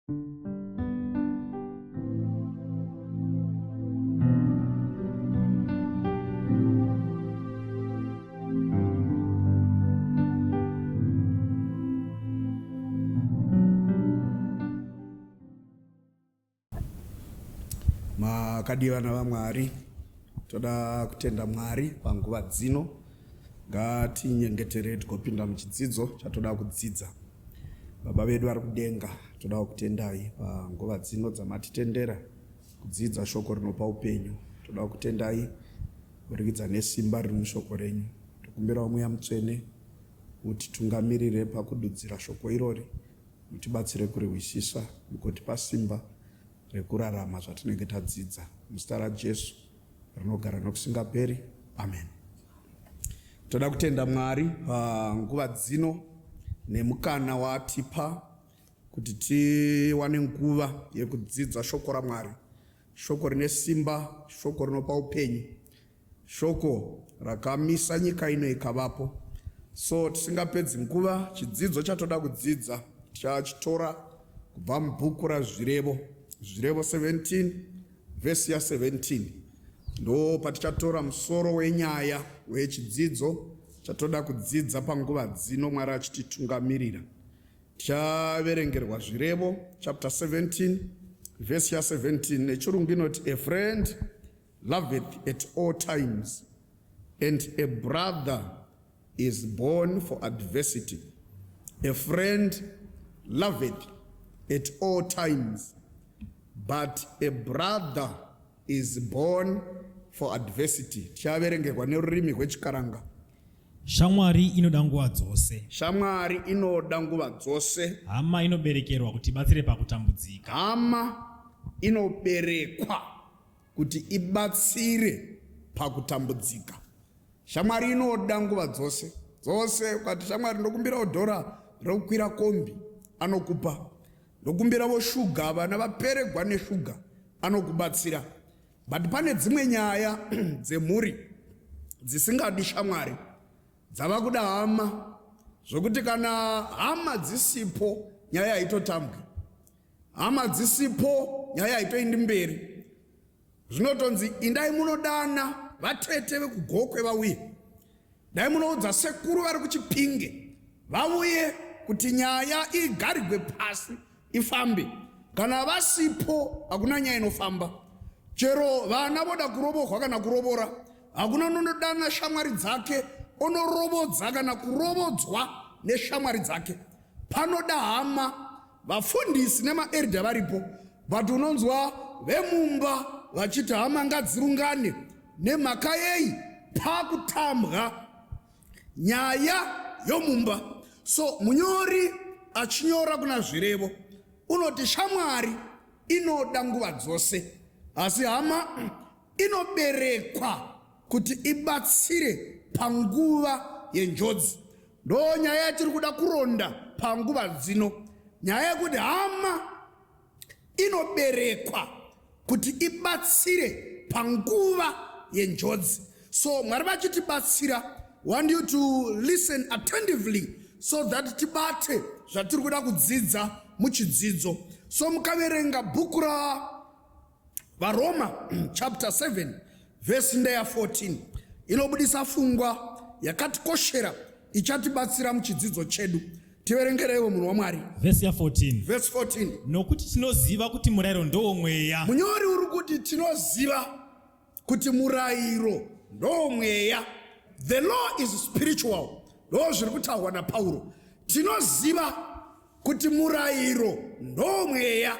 Makadii vana vaMwari, toda kutenda Mwari panguva dzino. Ngatinyengetere tigopinda muchidzidzo chatoda kudzidza. Baba vedu vari kudenga, toda kukutendai panguva dzino dzamatitendera kudzidza shoko rinopa upenyu. Toda kukutendai kuburikidza nesimba riri mushoko renyu. Tokumbirawo Mweya Mutsvene mutitungamirire pakududzira shoko irori, mutibatsire kurihwisisa mugotipa simba rekurarama zvatinenge tadzidza. Muzita raJesu rinogara nokusingaperi, amen. Toda kutenda Mwari panguva dzino nemukana waatipa kuti tiwane nguva yekudzidza shoko raMwari, shoko rine simba, shoko rinopa upenyu, shoko rakamisa nyika ino ikavapo. So tisingapedzi nguva, chidzidzo chatoda kudzidza tichachitora kubva mubhuku raZvirevo, Zvirevo 17 vhesi ya 17 ndo patichatora musoro wenyaya wechidzidzo chatoda kudzidza panguva dzino Mwari achititungamirira. Tichaverengerwa Zvirevo chapter 17 vhesi ya 17 nechirungu inoti, a friend loveth at all times and a brother is born for adversity. A friend loveth at all times, but a brother is born for adversity. Tichaverengerwa nerurimi rwechiKaranga. Shamwari inoda nguva dzose. Shamwari inoda nguva dzose. Hama inoberekerwa kuti ibatsire pakutambudzika. Hama inoberekwa kuti ibatsire pakutambudzika. Shamwari inoda nguva dzose dzose. Ukati shamwari ndokumbirawo dhora rekukwira kombi, anokupa. Ndokumbirawo shuga, vana vaperegwa neshuga, anokubatsira. But pane dzimwe nyaya dzemhuri dzisingadi shamwari, dzava kuda hama, zvokuti kana hama dzisipo nyaya haitotambwi. Hama dzisipo nyaya haitoendi mberi. Zvinotonzi indai munodana vatete vekuGokwe vauye, dai munoudza sekuru vari kuChipinge vauye kuti nyaya igarigwe pasi ifambe. Kana vasipo hakuna nyaya inofamba. Chero vana voda kurovorwa kana kurovora, hakuna unonodana shamwari dzake onorovodza kana kurovodzwa neshamwari dzake. Panoda hama. Vafundisi nemaerda varipo but unonzwa vemumba vachiti hama ngadzirungane. Nemhaka yei? Pakutambwa nyaya yomumba. So munyori achinyora kuna Zvirevo unoti shamwari inoda nguva dzose asi hama inoberekwa kuti ibatsire panguva yenjodzi. Ndo nyaya yatiri kuda kuronda panguva dzino, nyaya yekuti hama inoberekwa kuti ibatsire panguva yenjodzi. So Mwari vachitibatsira, want you to listen attentively so that tibate zvatiri kuda kudzidza muchidzidzo. So mukaverenga bhuku ra VaRoma chapter 7 vhesi ndeya 14 inobudisa fungwa yakatikoshera ichatibatsira muchidzidzo chedu. Tiverengereiwo munhu waMwari. Vhesi ya 14. Vhesi 14. Nokuti tinoziva kuti murayiro ndowomweya. Munyori uri kuti tinoziva kuti murayiro ndowomweya. The law is spiritual. Ndo zviri kutaurwa naPauro. Tinoziva kuti murayiro ndowomweya.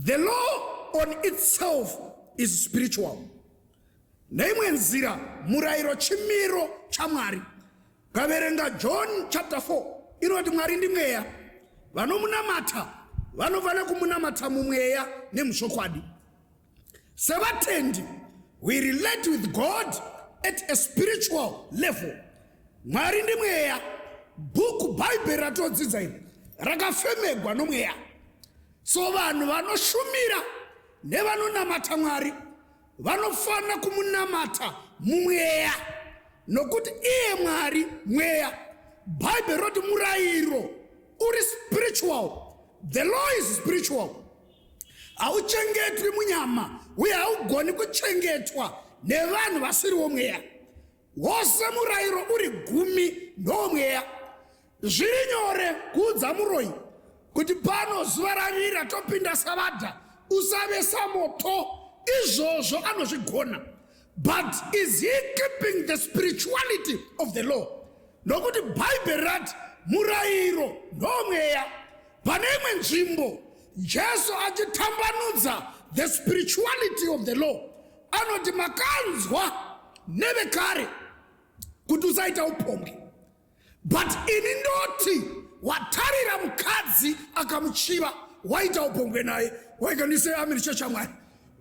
The law on itself is spiritual. Neimwe nzira, murayiro chimiro chaMwari. Ukaverenga John chapter 4 inoti Mwari ndimweya, vanomunamata vanofanira kumunamata mumweya nemuzvokwadi. Sevatendi, we relate with God at a spiritual level. Mwari ndimweya. Bhuku Bhaibheri ratodzidza iri rakafemegwa nomweya. So vanhu vanoshumira nevanonamata Mwari vanofanira kumunamata mumweya, nokuti iye Mwari mweya. Bhaibheri roti murayiro uri spiritual. The law is spiritual. Hauchengetwi munyama uye haugoni kuchengetwa nevanhu vasiri womweya. Wose murayiro uri gumi ndowomweya. Zviri nyore kuudza muroyi kuti pano zuva ravira topinda savadha usavesa moto. Izvozvo anozvigona. But is he keeping the spirituality of the law? Nokuti Bhaibheri rati murayiro ndomweya. Pane imwe nzvimbo Jesu achitambanudza the spirituality of the law anoti makanzwa nevekare kuti usaita upombwe, but ini ndoti watarira mukadzi akamuchiva waita upombwe naye. Waikanise ameni checha Mwari.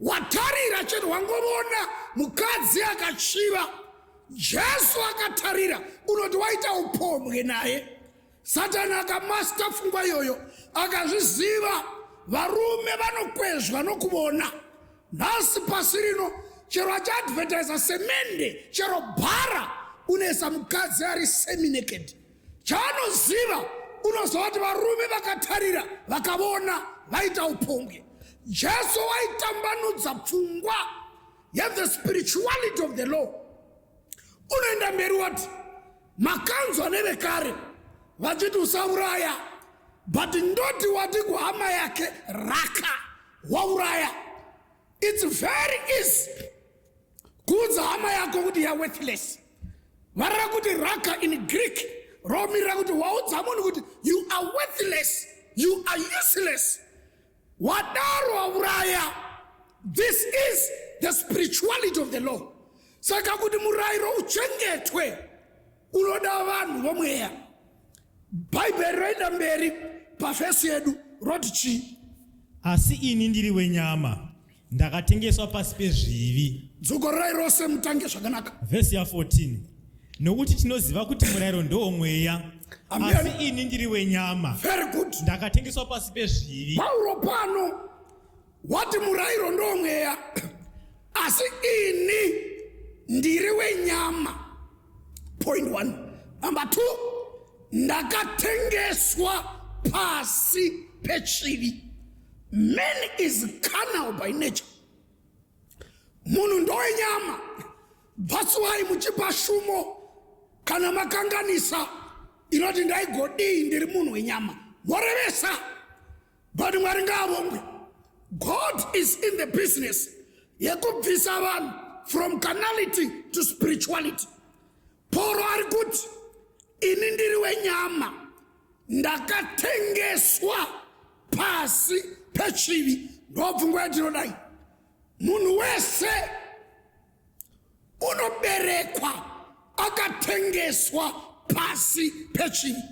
Watarira chete, wangovona mukadzi akachiva, Jesu akatarira, unoti waita upombwe naye. Satani akamasta pfungwa iyoyo, akazviziva. Varume vanokwezvwa nokuvona. Nhasi pasi rino chero achiadvertisa semende, chero bhara, unoisa mukadzi ari semi-naked. Chaanoziva, unozova kuti varume vakatarira vakavona vaita upombwe. Jesu waitambanudza pfungwa yethe spirituality of the law. Unoenda mberi wati makanzwa nevekare vachiti usauraya, but ndoti wati kuhama yake raka, wauraya. It's very easy kuudza hama yako kuti ya worthless. Vareva kuti raka in Greek romirira kuti waudza munhu kuti you are worthless, you are useless. Wadaro wauraya. This is the spirituality of the law. Saka kuti murayiro uchengetwe unoda vanhu vomweya. Bhaibheri roenda mberi pavhesi yedu roti chii? Asi ini ndiri wenyama, ndakatengeswa pasi pezvivi. Dzokorerai rose mutange zvakanaka. Vhesi ya14: Nokuti tinoziva kuti murayiro ndowomweya, Amen. asi ini ndiri wenyama, Very good. ndakatengeswa pasi pezvivi. Pauro pano wati murayiro ndomweya, asi ini ndiri wenyama. Point one. Number two, ndakatengeswa pasi pechivi. Man is carnal by nature. Munhu ndowenyama. That's why muchipa shumo kana makanganisa inoti ndaigodii, ndiri munhu wenyama, morevesa. But Mwari ngaavongwe, God is in the business yekubvisa vanhu from carnality to spirituality. Pauro ari kuti ini ndiri wenyama, ndakatengeswa pasi pechivi. Ndopfungwa yatinodai. Munhu wese unoberekwa akatengeswa pasi pechivi.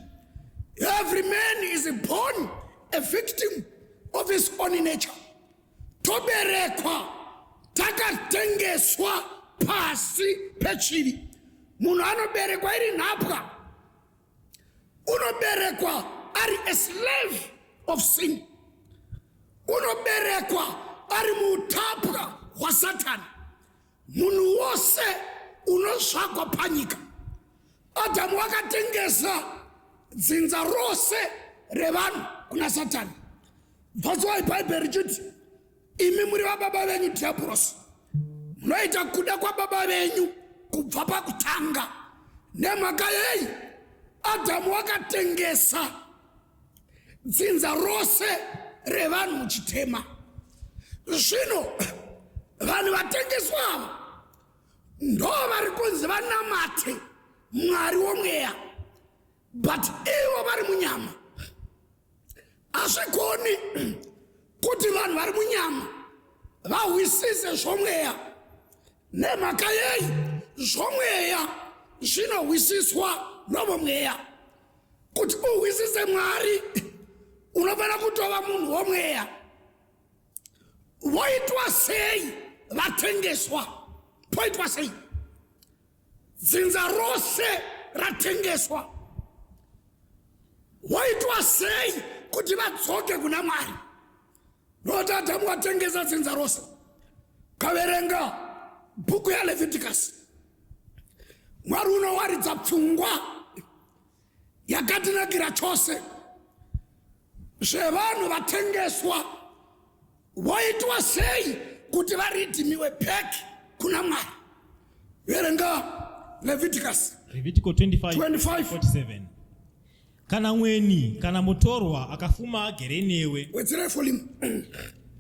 Every man is born a victim of his own nature. Toberekwa takatengeswa pasi pechivi. Munhu anoberekwa iri nhapwa, unoberekwa ari a slave of sin, unoberekwa ari muutapwa hwaSatani. Munhu wose unozvagwa panyika, Adhamu wakatengesa dzinza rose revanhu kuna Satani. That's why Bhaibheri richiti imi muri vababa venyu Dhiabhurosi, munoita kuda kwababa venyu kubva pakutanga. Nemhaka yei? Adhamu wakatengesa dzinza rose revanhu muchitema. Zvino vanhu vatengeswa ava ndo vari kunzi vanamate Mwari womweya, but ivo vari munyama. Hazvigoni kuti vanhu vari munyama vahwisise zvomweya. Nemhaka yei? Zvomweya zvinohwisiswa novomweya. Kuti uhwisise Mwari unofanira kutova munhu womweya. Voitwa sei vatengeswa? Poitwa sei? Dzinza rose ratengeswa, voitwa sei kuti vadzoke kuna Mwari? Noti Adhamu watengesa dzinza rose. Kaverenga bhuku yaLeviticus, Mwari unowaridza pfungwa yakatinakira chose. Zvevanhu vatengeswa voitwa sei kuti varidhimiwe back kuna Mwari? Verenga Leviticus. Levitico 25, 25. 47. Kana mweni kana mutorwa akafuma agere newe. Wedzera volume.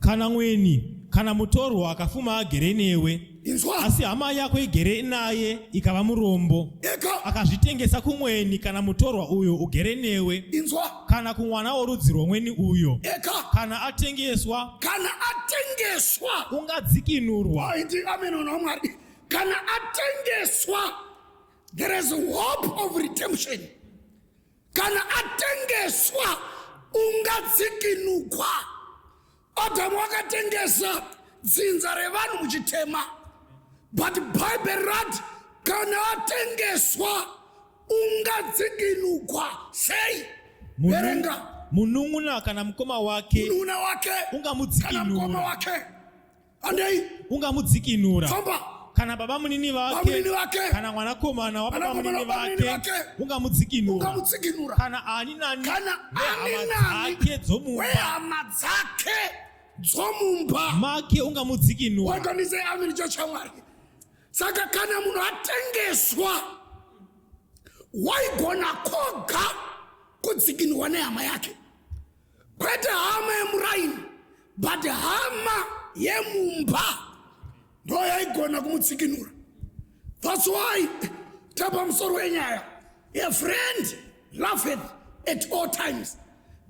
Kana mweni kana mutorwa akafuma agere newe. Inzwa. Asi hama yako igere naye ikava murombo. Eka. Akazvitengesa kumweni kana mutorwa uyo ugere newe. Inzwa. Kana kumwana worudzi rwomweni uyo. Eka. Kana atengeswa. Kana atengeswa. Ungadzikinurwa. Aiti amen ona Mwari. Kana atengeswa there is hope of redemption. Kana atengeswa ungadzikinugwa. Adamu akatengesa dzinza revanhu muchitema, but Bhaibheri rati kana atengeswa ungadzikinugwa sei? Verenga. Munun'una kana mukoma wake, munun'una wake, ungamudzikinura, kana mukoma wake andei ungamudzikinura. Famba. Kana baba munini vake, Bamunini vake, kana mwanakomana wababa Mwanakomana munini wababa munini vake, vake, ungamudzikinura. Ungamudzikinura. Kana ani nani Kana ani wehama nani dzake dzomumba wehama dzake dzomumba make ungamudzikinura. Wakandise ameni chachamwari. Saka kana munhu atengeswa waigona koga kudzikinurwa nehama yake. Kwete hama yemuraini but hama yemumba ndo yaigona kumutsikinura. That's why tapa musoro wenyaya, a friend loveth at all times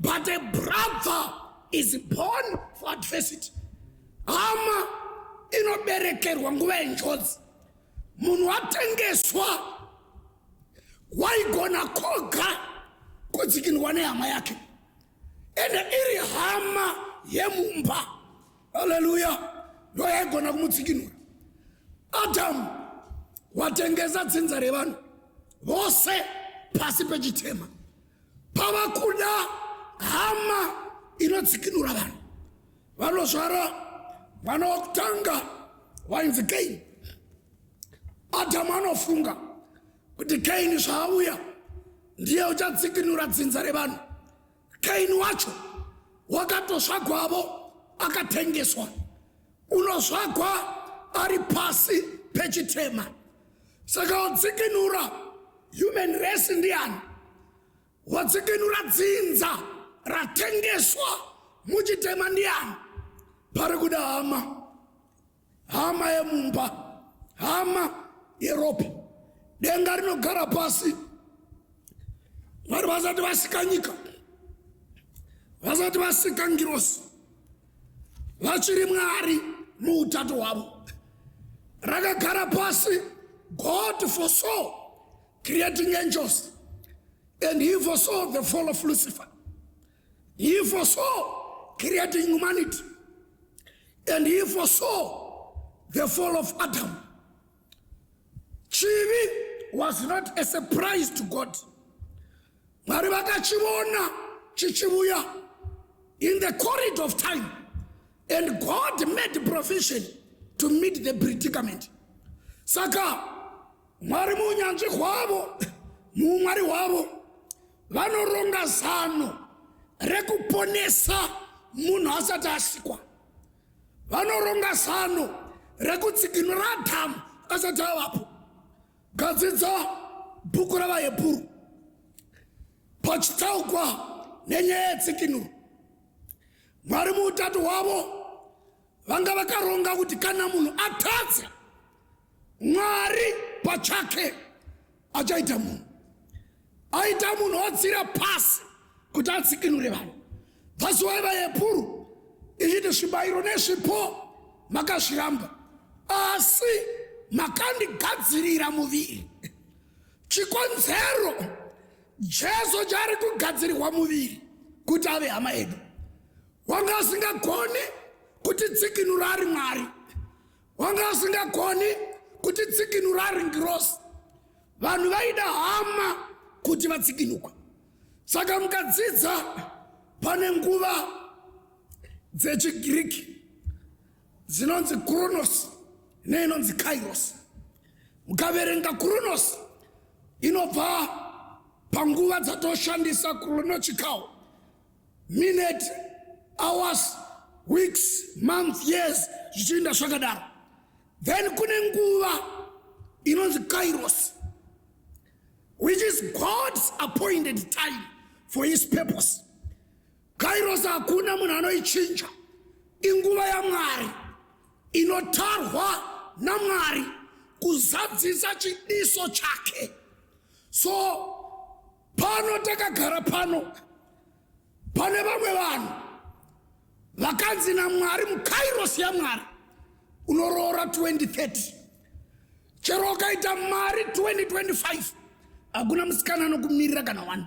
but a brother is born for adversity. Hama inoberekerwa nguva yenjodzi. Munhu atengeswa waigona koga kudzikinurwa nehama yake, ende iri hama yemumba. Haleluya. Ndo yaigona kumutsikinura. Adamu watengesa dzinza revanhu vose pasi pechitema. Pava kuda hama inotsikinura vanhu. Vanozvara mwana wokutanga wainzi Kaini. Adamu anofunga kuti Kaini zvaauya ndiye uchatsikinura dzinza revanhu. Kaini wacho wakatosvagwavo akatengeswa, unozvagwa ari pasi pechitema. Saka watsikinura human race ndiani? Watsikinura dzinza ratengeswa muchitema ndiani? Pari kuda hama, hama yemumba, hama yeropa. Denga rinogara pasi, Mwari vasati vasika nyika, vasati vasika ngirosi, vachiri Mwari muutatu hwavo. Rakagara pasi, God foresaw creating angels and he foresaw the fall of Lucifer. He foresaw creating humanity and he foresaw the fall of Adam. Chivi was not a surprise to God. Mwari vakachiona chichivuya in the corridor of time, and God made provision to meet the predicament. Saka Mwari muunyanzvi hwavo, muumwari hwavo, vanoronga zano rekuponesa munhu asati asikwa. Vanoronga zano rekutsikinura Adhamu asati avapo. Gadzidza bhuku ravaHebhuru pachitaukwa nenyaya yetsikinuro. Mwari muutatu hwavo vanga vakaronga kuti kana munhu atadza, Mwari pachake achaita munhu, aita munhu otsira pasi kuti atsikinure vanhu. That's why vaHebhuru ichiti zvibayiro nezvipo makazviramba, asi makandigadzirira muviri. Chikonzero Jesu chaari kugadzirirwa muviri kuti ave hama yedu. Wanga asingagoni kutitsikinura ari Mwari, wanga asingagoni kutitsikinura ari ngirosi. Vanhu vaida hama kuti vatsikinukwe. Saka mukadzidza pane nguva dzechiGiriki dzinonzi Kronos neinonzi Kairos. Mukaverenga Kronos inobva panguva dzatoshandisa chronological. Minute, hours, weeks, month, years, zvichiinda zvakadaro. Then kune nguva inonzi kairos, which is God's appointed time for his purpose. Kairos hakuna munhu anoichinja, inguva yaMwari inotarwa naMwari kuzadzisa chidiso chake. So pano takagara pano, pane vamwe vanhu vakanzi naMwari mukairos yaMwari unoroora 2030. Chero ukaita mari 2025, hakuna musikana anokumirira kana one.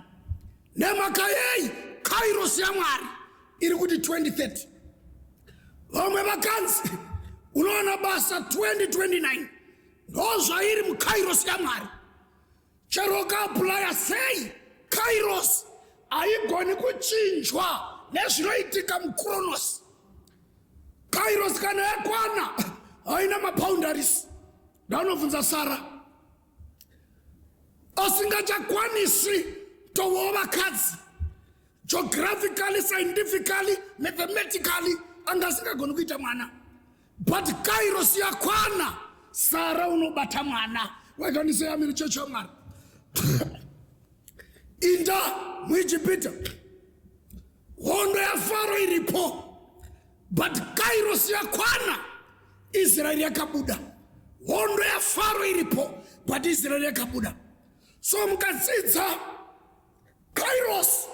Nemhaka yei? Kairos yaMwari iri kuti 2030. Vamwe vakanzi unowana basa 2029. Ndo zvairi mukairos yaMwari. Chero ukaapplya sei, kairos haigoni kuchinjwa nezvinoitika muchronos. Kairos kana yakwana haina maboundaries. Ndanobvunza Sara asingachakwanisi tovawo vakadzi. Geographically, scientifically, mathematically anga asingagoni kuita mwana, but kairos yakwana, Sara unobata mwana. Waikandiseyamiri chechi yaMwari inda muIjipita, hondo yaFaro iripo, but kairos yakwana, Israeri yakabuda. Hondo yaFaro iripo, but Israeri yakabuda. So mukadzidza kairos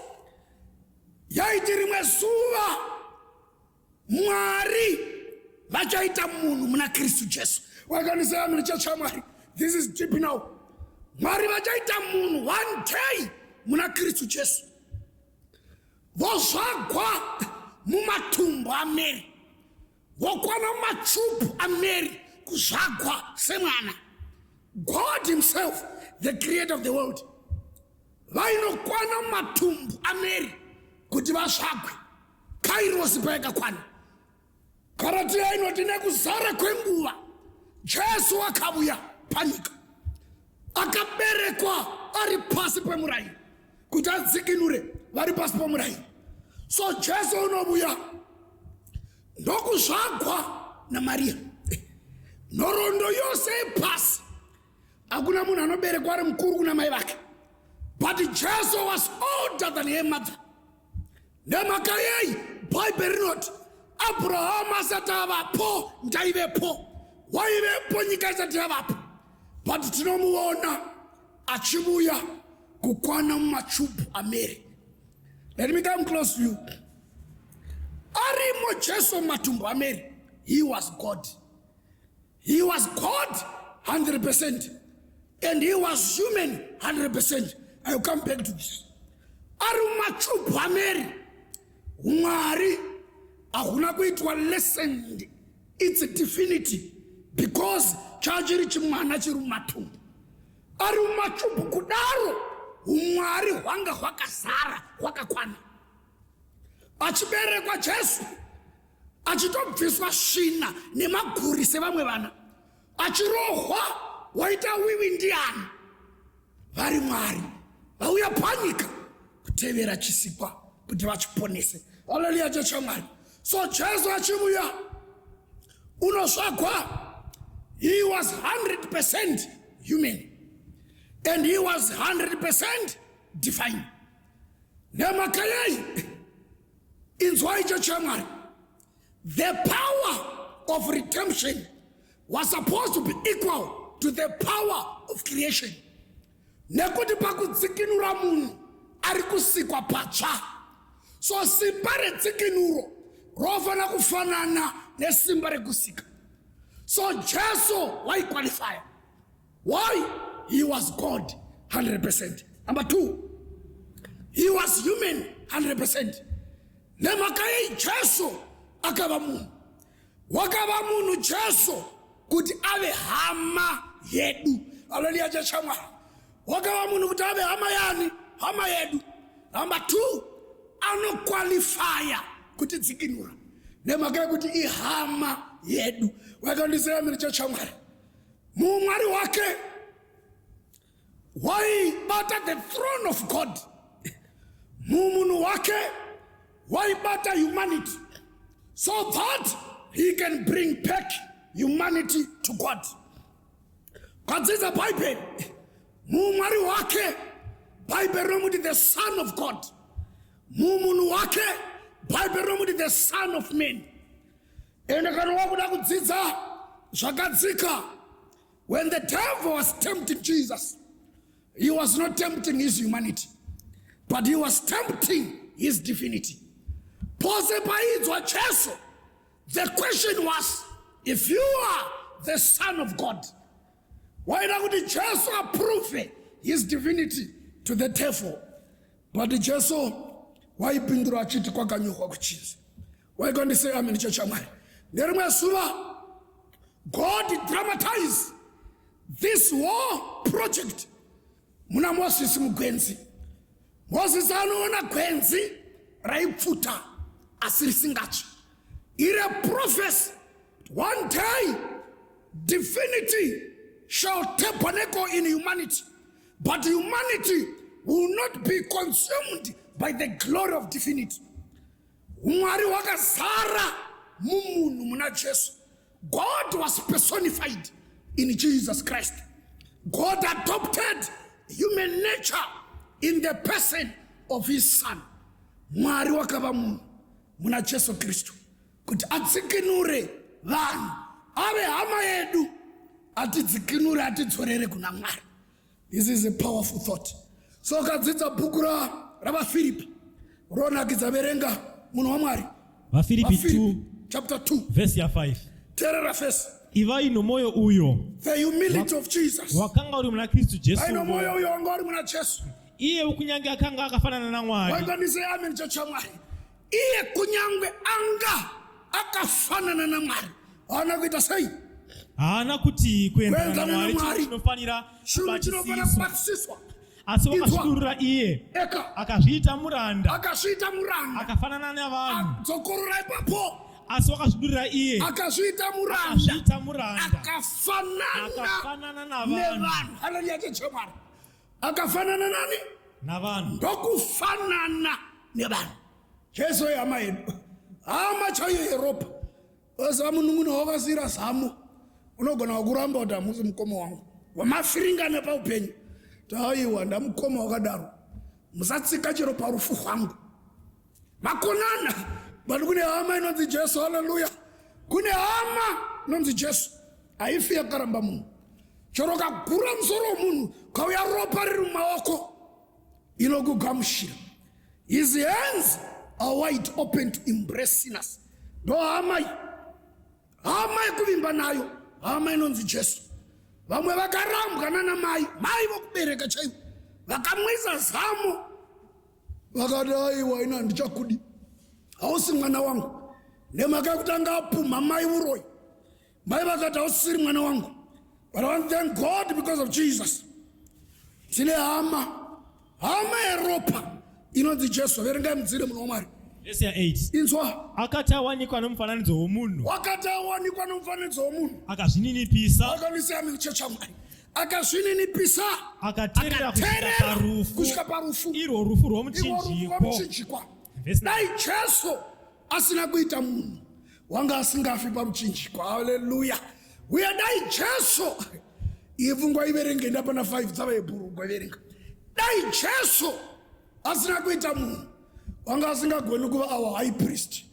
yaiti rimwe zuva Mwari vachaita munhu muna Kristu Jesu. Wakandiseamiri chechi yaMwari, this is deep now. Mwari vachaita munhu one day muna Kristu Jesu, vozvagwa mumatumbu aMary, vokwana mumachubu aMary kuzvagwa semwana. God himself, the creator of the world, vainokwana mumatumbu aMary kuti vazvagwe. Kairosi payakakwana, Karatiya inoti nekuzara kwenguva Jesu akavuya panyika, akaberekwa ari pasi pemurayiro kuti adzikinure vari pasi pemurayiro. So Jesu unovuya ndokuzvagwa naMariya. Nhoroondo yose yepasi, hakuna munhu anoberekwa ari mukuru kuna mai vake, but Jesu was older than her mother. Nemhaka yei? Bhaibheri rinoti Abrahamu asati avapo ndaivepo. Waivepo nyika isati yavapo, but tinomuona achivuya kukwana mumachubhu aMary. Let me come close to you. Arimo Jesu mumatumbu aMary, he was God. He was God 100% and he was human 100%. I will come back to this. Ari mumachubhu aMary, Mwari hakuna kuitwa lessened its divinity because chachiri chimwana chiri mumatumbu. Ari mumachubhu kudaro, umwari hwanga hwakazara, hwakakwana. Achiberekwa Jesu, achitobviswa svina nemaguri sevamwe vana, achirohwa, waita wiwi ndiani? Vari Mwari vauya panyika kutevera chisikwa kuti vachiponese. Haleluya, chechi yaMwari. So Jesu achivuya unosvagwa, he was 100% human and he was 100% divine. Nemhaka yei? Inzwai, chechi yaMwari, the power of redemption was supposed to be equal to the power of creation, nekuti pakudzikinura munhu ari kusikwa patsva, so simba redzikinuro rofanira kufanana nesimba rekusika. So Jesu waiqualifya. Why? He was God 100%. Number two, he was human 100%. Nemhaka yei Jesu akava munhu? Wakava munhu Jesu kuti ave hama yedu. Aleluya, chechi yaMwari. Wakava munhu kuti ave hama yani? Hama yedu. Number two, anoqualifya kutidzikinura nemhaka yekuti ihama yedu. Wakandiseyamiri, chechi yaMwari, mumwari wake waibata the throne of God, mumunhu wake. Waibata humanity so that he can bring back humanity to God. Ukadzidza Bhaibheri, muumwari hwake Bhaibheri rinomuti the Son of God. Mumunhu wake Bhaibheri rinomuti the Son of Man. Ende kana wakuda kudzidza zvakadzika, when the devil was tempting Jesus, he was not tempting his humanity, but he was tempting his divinity. Pose paidzwa Jesu, the question was, if you are the Son of God, waida kuti Jesu approve his divinity to the devil. But Jesu waipindura achiti kwakanyorwa kuchinzi. Waikandisei amen chechi yaMwari. Nerimwe zuva God dramatized this war project muna Mosesi mugwenzi. Mosesi anoona gwenzi raipfuta asi risingatsvi. Ire prophecy, one day divinity shall tabernacle in humanity, but humanity will not be consumed by the glory of divinity. Umwari hwakazara mumunhu muna Jesu. God was personified in Jesus Christ. God adopted human nature in the person of his son. Mwari wakava munhu muna Jesu Kristu kuti adzikinure vanhu, ave hama yedu, atidzikinure, atidzorere kuna Mwari. This is a powerful thought. So ukadzidza bhuku raVaFiripi ronakidza, verenga munhu waMwari. VaFiripi 2 chapter 2 verse ya 5. Teerera fesi. Ivai nomwoyo uyo The humility of Jesus. wakanga uri muna Kristu Jesu. Aino mwoyo uyo wanga uri muna Jesu. Iye kunyange akanga akafanana naMwari, Waikandise amen chechi yaMwari. Iye kunyange anga akafanana naMwari, haana kuita sei? Haana kuti kuenzana Kuenzana naMwari naMwari chinhu chinofanira chinhu chinofanira kubatisiswa, kubatisiswa. asi Inzwa. wakazvidurura iye, Eka. akazviita muranda, Akazviita muranda. akafanana navanhu. Dzokorora ipapo. Asi wakazvidurura iye, Akazviita muranda, akazviita muranda, akafanana akafanana navanhu, nevanhu. Haleluya chechi yaMwari. Akafanana nani? Navanhu. Ndokufanana nevanhu. Jesu ihama yedu, hama chaiyo yeropa. Oziva munun'una wakasiyira zamo unogona kuramba kuti hamusi mukoma wangu, wamafiringana paupenyu. Taiwa ndamukoma wakadaro, musatsika chero parufu hwangu. Makonana. But kune hama inonzi Jesu. Haleluya. Kune hama inonzi Jesu, haifi yakaramba munhu. Chero kagura musoro wemunhu, kauya ropa riri mumaoko, inokugamushira. His hands are wide open to embrace sinners. Ndo hama iyi, hama yekuvimba nayo, hama inonzi Jesu. Vamwe vakarambwa nana mai, mai vokubereka chaivo, vakamwisa zamo, vakati aiwa, ina handichakudi, hausi mwana wangu, nemhaka yekuti anga apumha mai uroyi. Mai vakati hausisiri mwana wangu. But I want to thank God because of Jesus. Tine hama, hama yeropa inonzi Jesu. Verengai mudzire, munhu waMwari. Vhesi ya 8. Inzwa. Akati awanikwa nomufananidzo womunhu, Wakati awanikwa nomufananidzo womunhu, akazvininipisa, akanisa chechi yaMwari, akazvininipisa, akateerera kusvika akateerera parufu, kusvika parufu, irwo rufu irwo rufu rwomuchinjiko. rwomuchinjikwa. Vhesi Dai Jesu asina kuita munhu, wanga asingafi pamuchinjikwa. Haleluya. Uye dai Jesu, iyi pfungwa iverenge, ndapana 5 dzavaHebhuru, ugwaverenga. Dai Jesu asina kuita munhu, wanga asingagoni kuva our high priest.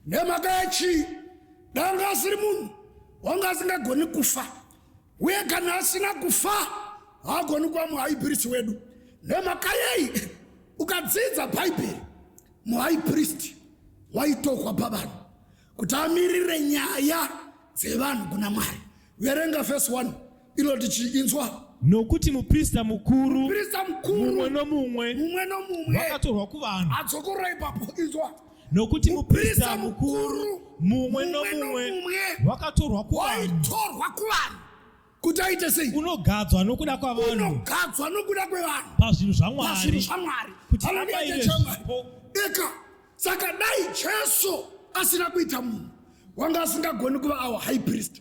Nemhaka yechii? Danga asiri munhu, wanga asingagoni kufa, uye kana asina kufa haagoni kuva muhigh priest wedu. Nemhaka yei? Ukadzidza Bhaibheri, muhigh priest waitokwa pavanhu kuti amirire nyaya dzevanhu kuna Mwari. Verenga verse 1, inoti chiinzwa. Nokuti muprista mukuru Muprista mukuru mumwe nomumwe mumwe nomumwe wakatorwa kuvanhu. Adzokorora ipapo, inzwa. Nokuti Muprista muprista mukuru mukuru mumwe mumwe nomumwe nomumwe wakatorwa kuvanhu, waitorwa kuvanhu kuti aite sei? Unogadzwa nokuda kwavanhu Unogadzwa nokuda kwevanhu pazvinhu pazvinhu zvaMwari, zvaMwari, kuti Haleluya, abayire chechi yaMwari. zvipo. Eka. Saka dai Jesu asina kuita munhu, wanga asingagoni kuva our high priest.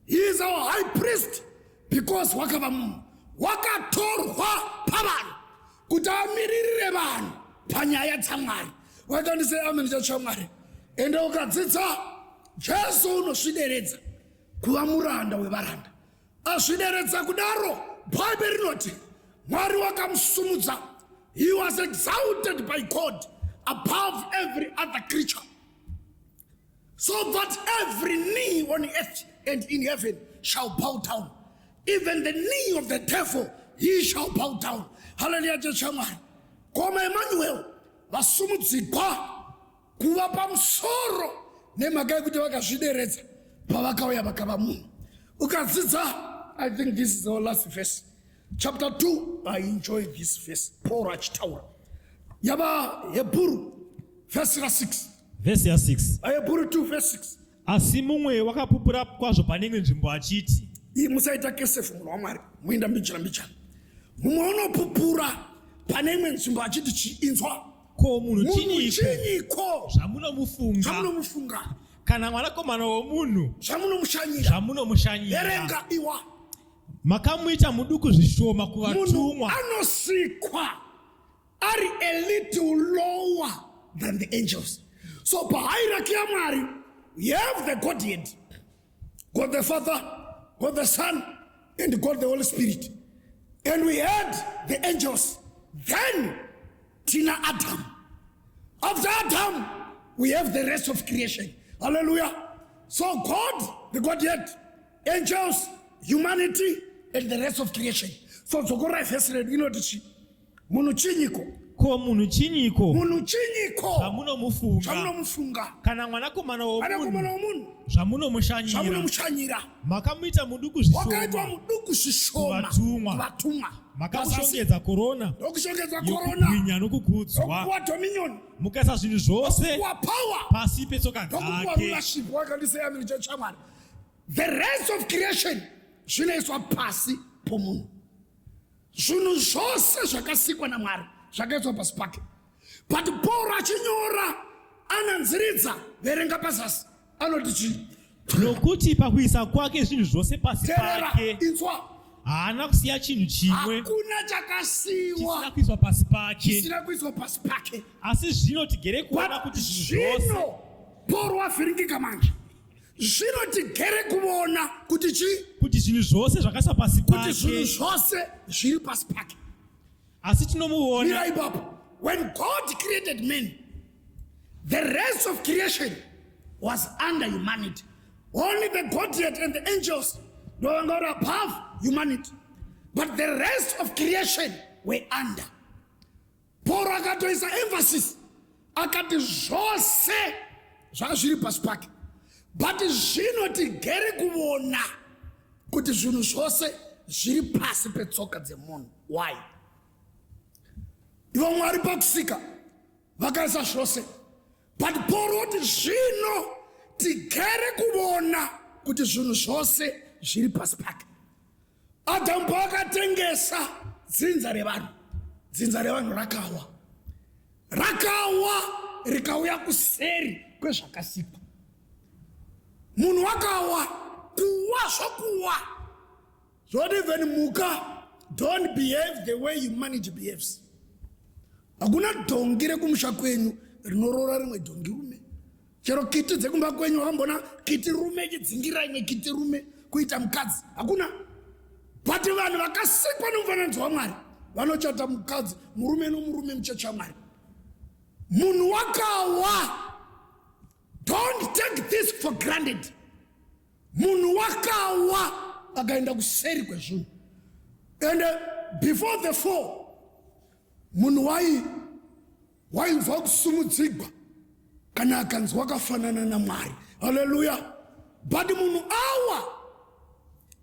He is our high priest because wakava munhu, wakatorwa pavanhu kuti amiririre vanhu panyaya dzaMwari. Wakandise amen chachamwari. Ende ukadzidza Jesu unozvideredza kuva muranda wevaranda. Azvideredza kudaro, Bhaibheri rinoti Mwari wakamusumudza. He was exalted by God above every other creature. So that every knee on earth and in heaven shall bow down. Even the knee of the devil, he shall bow down. Hallelujah, chechamwari. Koma Emmanuel, vasumudzigwa kuva pamusoro nemhaka yekuti vakazvideredza pavakauya vakava munhu. Ukadzidza, I think this is our last verse. Chapter 2, I enjoy this verse. Paul achitaura. Yava Hebrew, verse 6. Vhesi ya6. Vahebhuru 2 verse 6. Asi mumwe wakapupura kwazvo pane imwe nzvimbo achiti. Iyi musaita kesefu munhu waMwari, muinda mbichana mbichana. Mumwe unopupura pane imwe nzvimbo achiti chiinzwa. Ko munhu chinyiko? Chinyiko? Zvamunomufunga. Zvamunomufunga. Kana mwanakomana womunhu. Zvamunomushanyira. Zvamunomushanyira. Verenga iwa. Makamuita muduku zvishoma kuvatumwa. Munhu anosikwa ari a little lower than the angels. So pahierarchy yaMwari, we have the Godhead, God the Father, God the Son, and God the Holy Spirit. And we had the angels. Then tina Adam. After Adam, we have the rest of creation. Hallelujah. So God, the Godhead, angels, humanity, and the rest of creation. So dzokorai vhesi redu inoti chii? Munhu chinyiko? Ko munhu chinyiko? Munhu chinyiko? Zvamunomufunga. Zvamunomufunga. Kana mwanakomana womunhu. Mwanakomana womunhu. Zvamunomushanyira. Zvamunomushanyira. Makamuita muduku zvishoma. Wakaitwa muduku zvishoma. Kuvatumwa. Kuvatumwa. Makamushongedza korona. Ndokushongedza korona. Yokubwinya nokukudzwa. Ndokupuwa dominion. Mukaisa zvinhu zvose. Ndokupuwa power. Pasi petsoka dzake. Ndokupuwa rulership. Wakandiseyamiri chamwari. The rest of creation zvinoiswa pasi pomunhu. Zvinhu zvose zvakasikwa naMwari zvakaiswa pasi pake. But Paul achinyora ananziridza, verenga pazasi, anoti chii? Nokuti pakuisa kwake zvinhu zvose pasi pake, inzwa, haana kusiya chinhu chimwe, hakuna chakasiyiwa chisina kuiswa pasi pake, chisina kuiswa pasi pake. Asi zvino tigere kuona kuti zvinhu zvose, Paul wavhiringika manje. Zvino tigere kuona kuti chii? Kuti zvinhu zvose zvakaiswa pasi pake. Kuti zvinhu zvose zviri pasi pake. Asi tinomuona. Mira ipapo. When God created man, the rest of creation was under humanity. Only the Godhead and the angels ndovanga vari above humanity. But the rest of creation were under. Pauro akatoisa emphasis akati zvose zvanga zviri pasi pake, but zvino tigere kuvona kuti zvinhu zvose zviri pasi petsoka dzemunhu. Why? Ivo Mwari pakusika vakaisa zvose, but Pauro oti zvino tigere kuvona kuti zvinhu zvose zviri pasi pake. Adhamu paakatengesa dzinza revanhu, dzinza revanhu rakawa, rakawa rikauya kuseri kwezvakasikwa. Munhu wakawa, kuwa zvokuwa zvoti even mhuka don't behave the way humanity behaves. Hakuna dhongi rekumusha kwenyu rinoroora rimwe dhongi rume. Chero kiti dzekumba kwenyu wakambona kiti rume ichidzingirira imwe kiti rume kuita mukadzi? Hakuna. But vanhu vakasikwa nomufananidzo waMwari vanochata mukadzi murume nomurume muchechi yaMwari. Munhu wakawa. Don't take this for granted. Munhu wakawa akaenda kuseri kwezvinhu. And before the fall, munhu wai wainzwa kusumudzigwa kana akanzi wakafanana naMwari. Haleluya! But munhu awa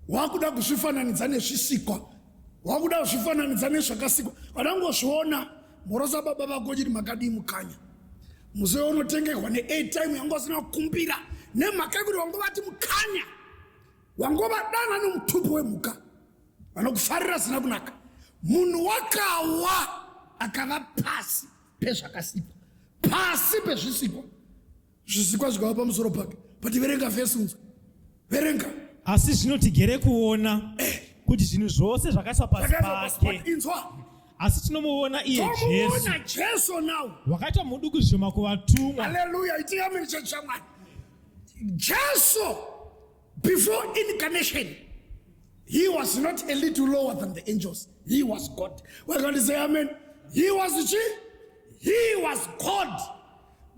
wakuda kuzvifananidza nezvisikwa, wakuda kuzvifananidza nezvakasikwa. Vanangozviona mhorosa baba vako chiti makadii mukanya musi unotengerwa neairtime yanga usina kukumbira nemhaka yekuti wangovati mukanya, wangovadana nomutupo wemhuka vanokufarira zina kunaka. Munhu wakawa akava pasi pezvakasikwa, pasi pezvisikwa, zvisikwa zvikava pamusoro pake. But verenga vhesi unzwe, verenga. Asi zvino tigere kuona kuti zvinhu zvose zvakaiswa pasi pake. Inzwa. Asi tinomuona iye Jesu. Tomuona Jesu now. Wakaitwa muduku zvishoma kuvatumwa. Hallelujah. Itai amen chechi yaMwari. Jesu before incarnation he was not a little lower than the angels. He was God. We're going to say amen. He was chi? He was God.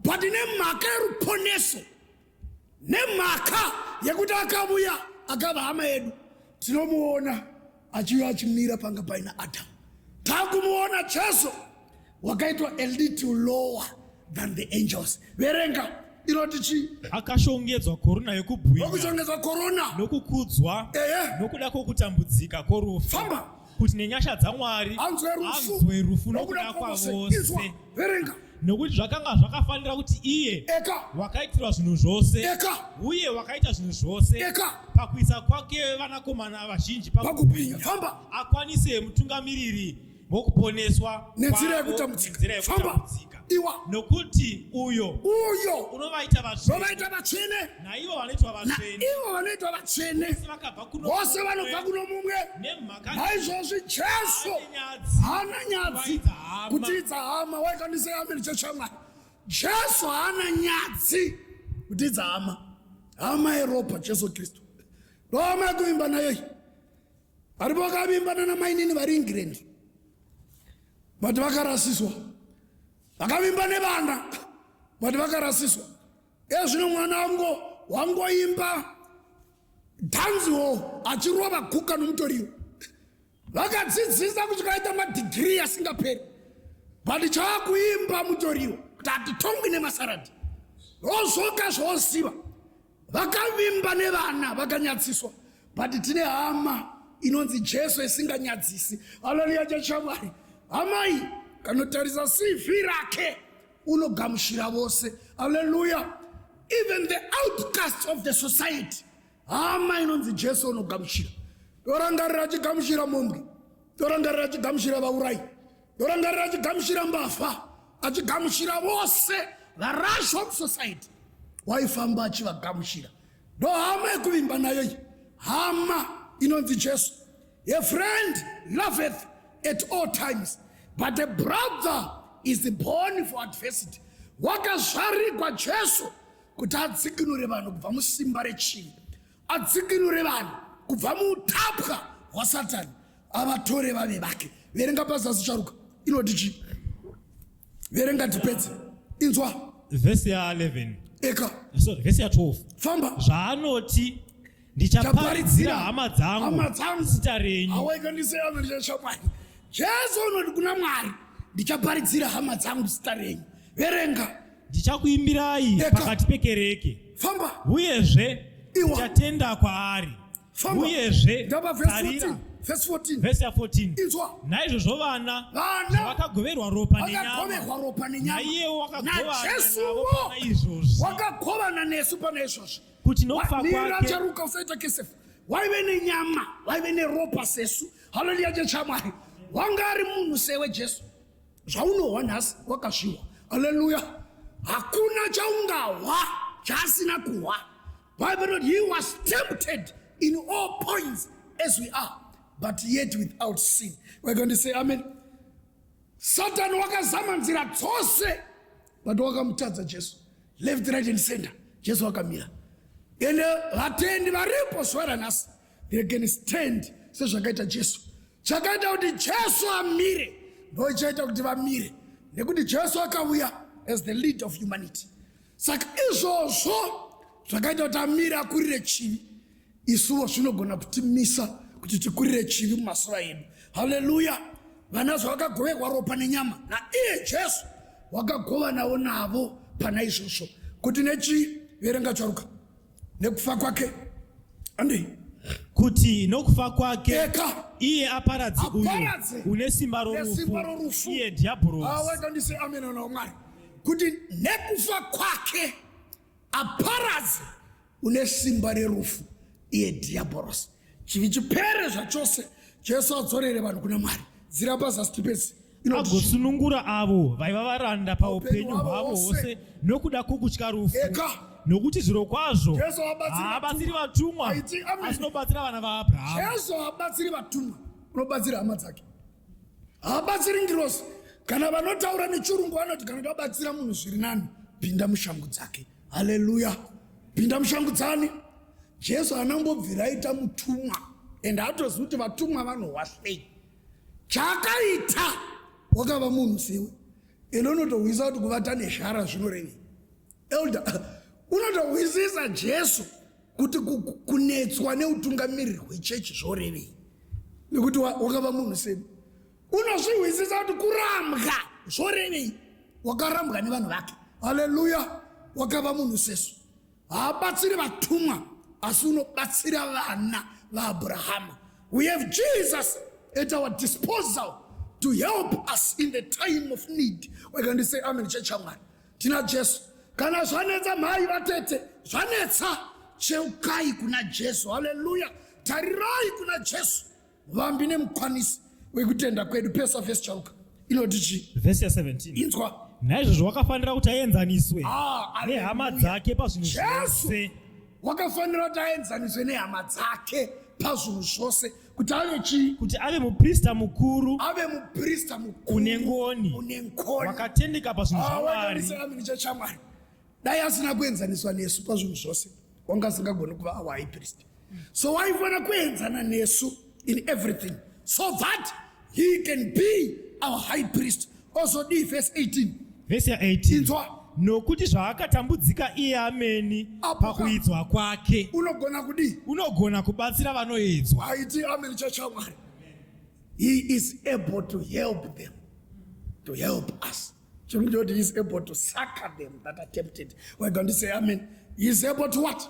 But nemhaka yeruponeso nemhaka yekuti akavuya akava hama yedu tinomuona achiuya achimira panga paina Adamu. Takumuona Jesu wakaitwa a little lower than the angels. Verenga inoti chii? Akashongedzwa korona yokubwinya. Okushongedzwa korona. Nokukudzwa. Ehe. Nokuda kwokutambudzika kworufu. Famba. Kuti nenyasha dzaMwari anzwe rufu. Anzwe rufu nokuda kwavose. Verenga. Nokuti zvakanga zvakafanira kuti iye Eka. wakaitirwa zvinhu zvose Eka. uye wakaita zvinhu zvose Eka. pakuisa kwake vanakomana vazhinji pakubwinya. Famba. Akwanise mutungamiriri wokuponeswa nenzira yekutambudzika. Famba. Iwa. Nokuti uyo uyo unovaita vatsvene unovaita vatsvene naivo vanoitwa vatsvene naivo vanoitwa vatsvene vose vanobva kuno mumwe. Naizvozvi Jesu haana nyadzi kutiidza hama. Waikandisei amen chechi yaMwari. Jesu haana nyadzi kutiidza hama, hama yeropa Jesu Kristu ndohama yekuvimba nayo iyi. Varipo vakavimbana namainini vari England but vakarasiswa, vakavimba nevana but vakarasiswa. Ezvino mwana wango wangoimba dhanziwo achirova guka nomutoriro. Vakadzidzisa kusvika aita madhigiri asingaperi but chaakuimba mutoriro kuti hatitongwi nemasaradhi ndozvoga zvoziva. Vakavimba nevana vakanyatsiswa but tine hama inonzi Jesu isinganyadzisi. Haleluya chachamwari. Hamai kanotarisa CV rake unogamushira vose. Haleluya. Even the outcasts of the society. Hama inonzi Jesu unogamushira. Torangarira achigamushira mombwe. Torangarira achigamushira vaurai. Torangarira achigamushira mbavha. Achigamushira vose varashwa musociety. Waifamba achivagamushira. Ndo hama yekuvimba nayo iyi. Hama inonzi Jesu. A friend loveth at all times, but a brother is born for adversity. Wakazvarigwa Jesu kuti adzikinure vanhu kubva musimba rechivi, adzikinure vanhu kubva muutapwa hwaSatani, avatore vave vake. Verenga pazasi charuka inoti chii? Verenga tipedze. Inzwa. Vhesi ya 11. Eka. Sorry, vhesi ya 12. Famba. Zvaanoti ndichaparidzira hama dzangu hama dzangu zita renyu. Awaikandiseyamirichashamwari. Jesu unoti kuna Mwari ndichaparidzira hama dzangu zita renyu. Verenga. Ndichakuimbirai pakati pekereke. Famba. Uyezve ndichatenda kwaari. Famba. Uyezve Ndapa verse 14. Verse 14. Verse 14. Inzwa. Naizvozvo vana vana vakagoverwa ropa nenyama. Vakagoverwa ropa nenyama. Naiyewo wakagovana navo pana izvozvi. Wakagovana nesu pana izvozvi. Kuti nokufa kwake. Mira charuka usaita kesefu. Waive nenyama, waive neropa sesu. Haleluya chechamwari. Wanga ari munhu sewe Jesu. Zvaunohwa nhasi wakazvihwa. Haleluya. Hakuna chaungahwa chaasina kuhwa. Bible inoti he was tempted in all points as we are, but yet without sin. We're going to say amen. Satan wakazama nzira dzose but wakamutadza Jesu. Left, right and center. Jesu wakamira. Ende vatendi varipo zuva ranhasi they can stand sezvakaita Jesu. Chakaita kuti Jesu amire ndochaita kuti vamire nekuti Jesu akauya as the leader of humanity. Saka izvozvo zvakaita kuti amire akurire chivi, isuwo zvinogona kutimisa kuti tikurire chivi mumazuva edu. Haleluya! Vana zvavakagoverwa ropa nenyama naiye Jesu wakagovanawo navo pana izvozvo kuti nechii? Verenga charuka nekufa kwake andei kuti nokufa kwake eka iye aparadze uyo Aparadze une simba nesimba rorufu rorufu. iye dhiabhorosi. Awakandise amen ana Mwari kuti nekufa kwake aparadze une simba rerufu iye dhiabhorosi. Chivi chipere zvachose, Jesu adzorere vanhu kuna Mwari. Dzira pazasi tipedze. Inoti Agosunungura avo vaiva varanda paupenyu Upenyu hwavo hwose nokuda kwokutya rufu. Eka. Nokuti zvirokwazvo Jesu haabatsiri haabatsiri vatumwa, Aiti, amen. asi unobatsira vana vaAbrahamu. Jesu haabatsiri vatumwa, unobatsira hama dzake. Haabatsiri ngirozi. Kana vanotaura nechirungu vanoti kana tabatsira munhu zviri nani, pinda mushangu dzake. Haleluya! Pinda mushangu dzani? Jesu haana kumbobvira aita mutumwa and haatozivi kuti vatumwa vanohwa sei. Chaakaita wakava munhu sewe. Ende unotohwisa kuti kuvata nezhara zvinorevei. Elder, unotohwisisa Jesu kuti kunetswa neutungamiriri hwechechi zvorevei nekuti wakava munhu seni. Unozvihwisisa kuti kurambwa zvorevei, wakarambwa nevanhu vake. Haleluya, wakava munhu sesu. Haabatsiri vatumwa asi unobatsira vana vaAbrahama. We have Jesus at our disposal to help us in the time of need. Why can't you say amen, church yaMwari? Tina Jesu. Kana zvanetsa mhai vatete, zvanetsa cheukai kuna Jesu. Haleluya. Tarirai kuna Jesu. Vambi nemukwanisi wekutenda kwedu. Pesa vhesi charuka inoti chii? Vhesi ya 17. Inzwa. Naizvozvo wakafanira kuti aenzaniswe ah, nehama dzake pazvinhu zvose. Wakafanira kuti aenzaniswe nehama dzake pazvinhu zvose kuti ave chii? Kuti ave muprista mukuru, ave muprista mukuru une ngoni, une ngoni, wakatendeka pazvinhu ah, zvaMwari. Chamwari dai asina kuenzaniswa nesu pazvinhu zvose wanga asingagoni kuva our high priest. So waifanira kuenzana nesu in everything so that he can be our high priest. Ozodii verse 18? Verse ya 18. Inzwa. Nokuti zvaakatambudzika iye ameni pakuidzwa kwake, unogona kudii? Unogona kubatsira vanoedzwa. Aiti amen chachamwari. He is able to help them, to help us. Chirungu choti he is able to succor them that are tempted. We're going to say amen. He is able to what?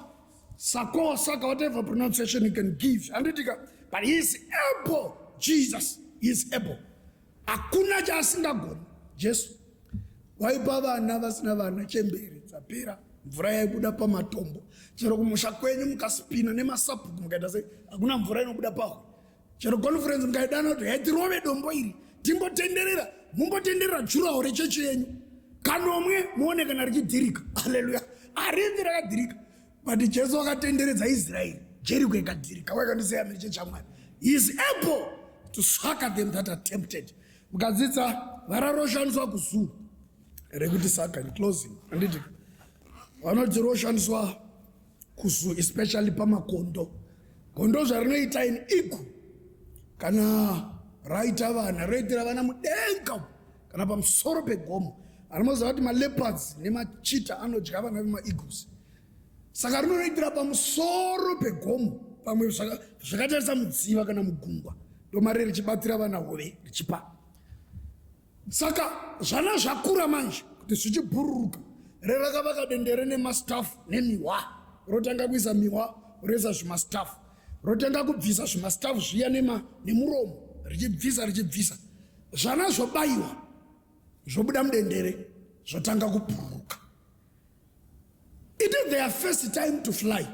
Succor, succor, whatever pronunciation you can give. Anditika. But he is able. Jesus is able. Hakuna chaasingagoni. Jesu. Waipa vana vasina vana chembere dzapera mvura yaibuda pamatombo. Chero kumusha kwenyu mukaspina nemasabhuku mukaita sei hakuna mvura inobuda pahwe. Chero conference mukaidana kuti haitirove dombo iri timbotenderera mumbotenderera juraho rechechi yenyu kanomwe muone kana richidhirika. Haleluya, harifi rakadhirika. But Jesu akatenderedza Israeri, Jeriko ikadhirika. Waikandisei amene chechi yaMwari. He is able to succor them that are tempted. Mukadzidza vara roshandiswa kuzuu rekuti saka in closing, handiti vanoti roshandiswa kuzu especially pamakondo. Gondo zvarinoita in eagle kana raita vana roitira vana mudenga kana pamusoro pegomo. Anomoziva kuti maleopards nemachita anodya vana vemaeagles, saka rinoitira pamusoro pegomo pamwe zvakatarisa mudziva kana mugungwa, ndomare richibatira vana hove richipa. Saka zvana zvakura manje kuti zvichibhururuka, rerakavaka dendere nemastaff nemihwa, rotanga kuisa mihwa, roisa zvimastaff, rotanga kubvisa zvimastaff zviya nemuromo, richibvisa richibvisa, zvana zvobayiwa zvobuda mudendere zvotanga kubhururuka. It is their first time to fly,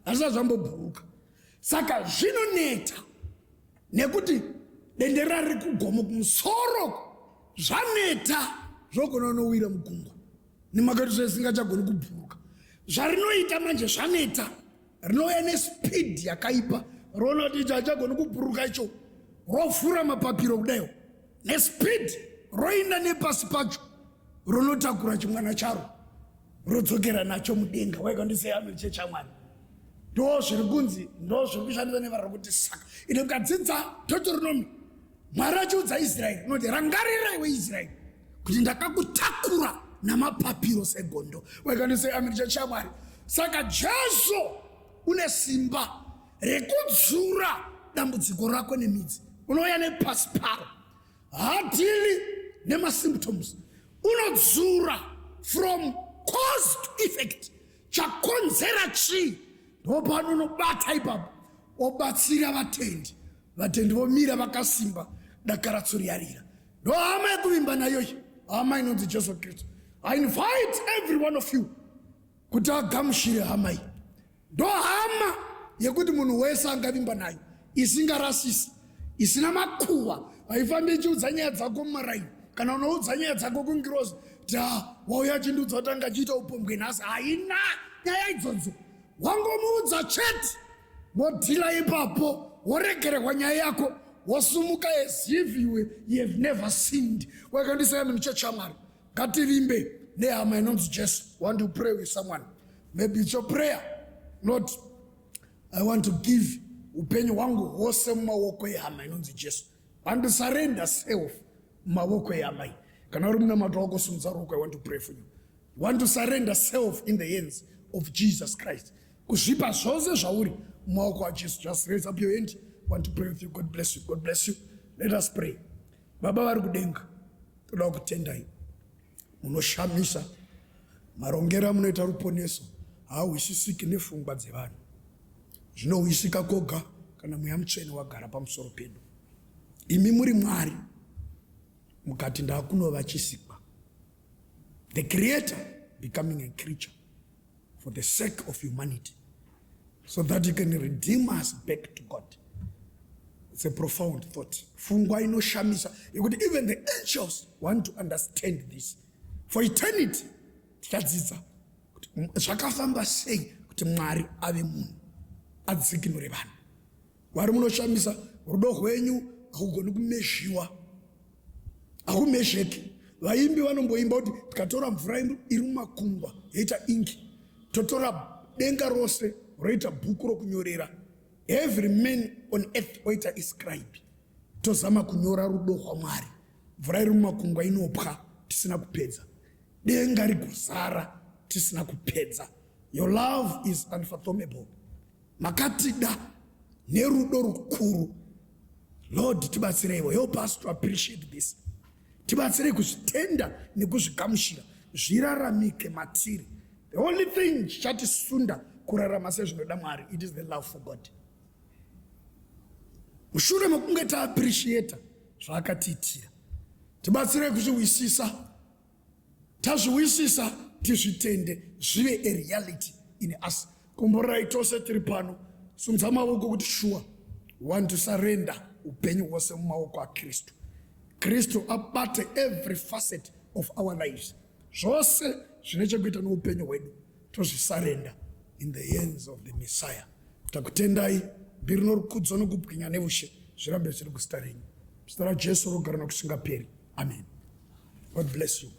hazvisati zvambobhururuka, saka zvinoneta nekuti dendere riri kugomo kumusoro, zvaneta zvogona unowira mugungwa nemakati zvisingachagoni kubhuruka. Zvarinoita manje zvaneta, rinouya nespeed yakaipa, roona kuti icho hachagoni kubhuruka icho, rovhura mapapiro kudaiwo nespeed, roinda nepasi pacho, ronotakura chimwana charo, rodzokera nacho mudenga. Waikandiseyamiri chechamwari, ndo zviri kunzi ndo zviri kushandisa nevara rokuti saka. Ine mukadzidza Deuteronomy, Mwari achiudza Israeri unoti, rangarira iwe Israeri kuti ndakakutakura namapapiro segondo. Waikandiseyamiri chechamwari. Saka Jesu une simba rekudzura dambudziko rako nemidzi, unouya nepasi paro, haadhili nemasymptoms, unodzura from cause to effect. Chakonzera chii? Ndopano unobata ipapo, obatsira vatendi, vatendi vomira vakasimba, dakara tsuri yarira. Ndo hama yekuvimba nayo iyi, hama inonzi Jesu Kristu. I invite every one of you kuti agamushire hama iyi. Ndo hama yekuti munhu wese angavimba nayo, isingarasisi, isina makuva, haifambi ichiudza nyaya dzako mumaraini, kana unoudza nyaya dzako kungirozi kuti wauya achindiudza kuti anga achiita upombwe nhasi. Haina nyaya idzodzo, wangomuudza chete, modhila ipapo, woregererwa nyaya yako. Wosumuka as if you have never sinned. Wakandisaya muchechi yaMwari. Ngativimbe nehama inonzi Jesu. Want to pray with someone? Maybe it's your prayer. Lord, I want to give upenyu hwangu hwose mumaoko ehama inonzi Jesu. Want to surrender self mumaoko ehama iyi. Kana uri munamato wako, simudza ruoko. I want to pray for you. Want to surrender self in the hands of Jesus Christ, kuzvipa zvose zvauri mumaoko aJesu. Just raise up your hand. Want to pray with you. God bless you. God bless you. Let us pray. Baba vari kudenga, toda kutendai. Munoshamisa. Marongero amunoita ruponeso haahwisisiki nepfungwa dzevanhu. Zvinohwisika koga kana Mweya Mutsvene wagara pamusoro pedu. Imi muri Mwari, mukati ndakunova chisikwa, the Creator becoming a creature for the sake of humanity, so that he can redeem us back to God. It's a profound thought, pfungwa inoshamisa yekuti even the angels want to understand this. For eternity tichadzidza kuti zvakafamba sei kuti Mwari ave munhu, adzikinure vanhu. Mwari, munoshamisa. Rudo rwenyu hakugoni kumezhiwa, hakumezheki. Vaimbi vanomboimba kuti tikatora mvura iri mumakungwa yoita ingi, totora denga rose roita bhuku rokunyorera, every man on earth oita iscribe, tozama kunyora rudo rwaMwari, mvura iri mumakungwa inopwa tisina kupedza, denga rigozara tisina kupedza. Your love is unfathomable. Makatida nerudo rukuru. Lord, tibatsireiwo. Help us to appreciate this. Tibatsirei kuzvitenda nekuzvigamuchira, zviraramike matiri. The only thing chichatisunda kurarama sezvinoda Mwari, it is the love for God. Mushure mekunge taappreciata zvaakatiitira, tibatsirei kuzvihwisisa. Tazvihwisisa, tizvitende, zvive a reality in us. Komborerai tose tiri pano. Simudza mavoko kuti sure, want to surrender upenyu hwose mumaoko aKristu. Kristu abate every facet of our lives. Zvose zvine chekuita noupenyu hwedu tozvisurrender in the hands of the Messiah. Takutendai. Mbiri norukudzo nokubwinya neushe zvirambe zviri kuzita renyu, zita raJesu rogara nokusingaperi. Amen. God bless you.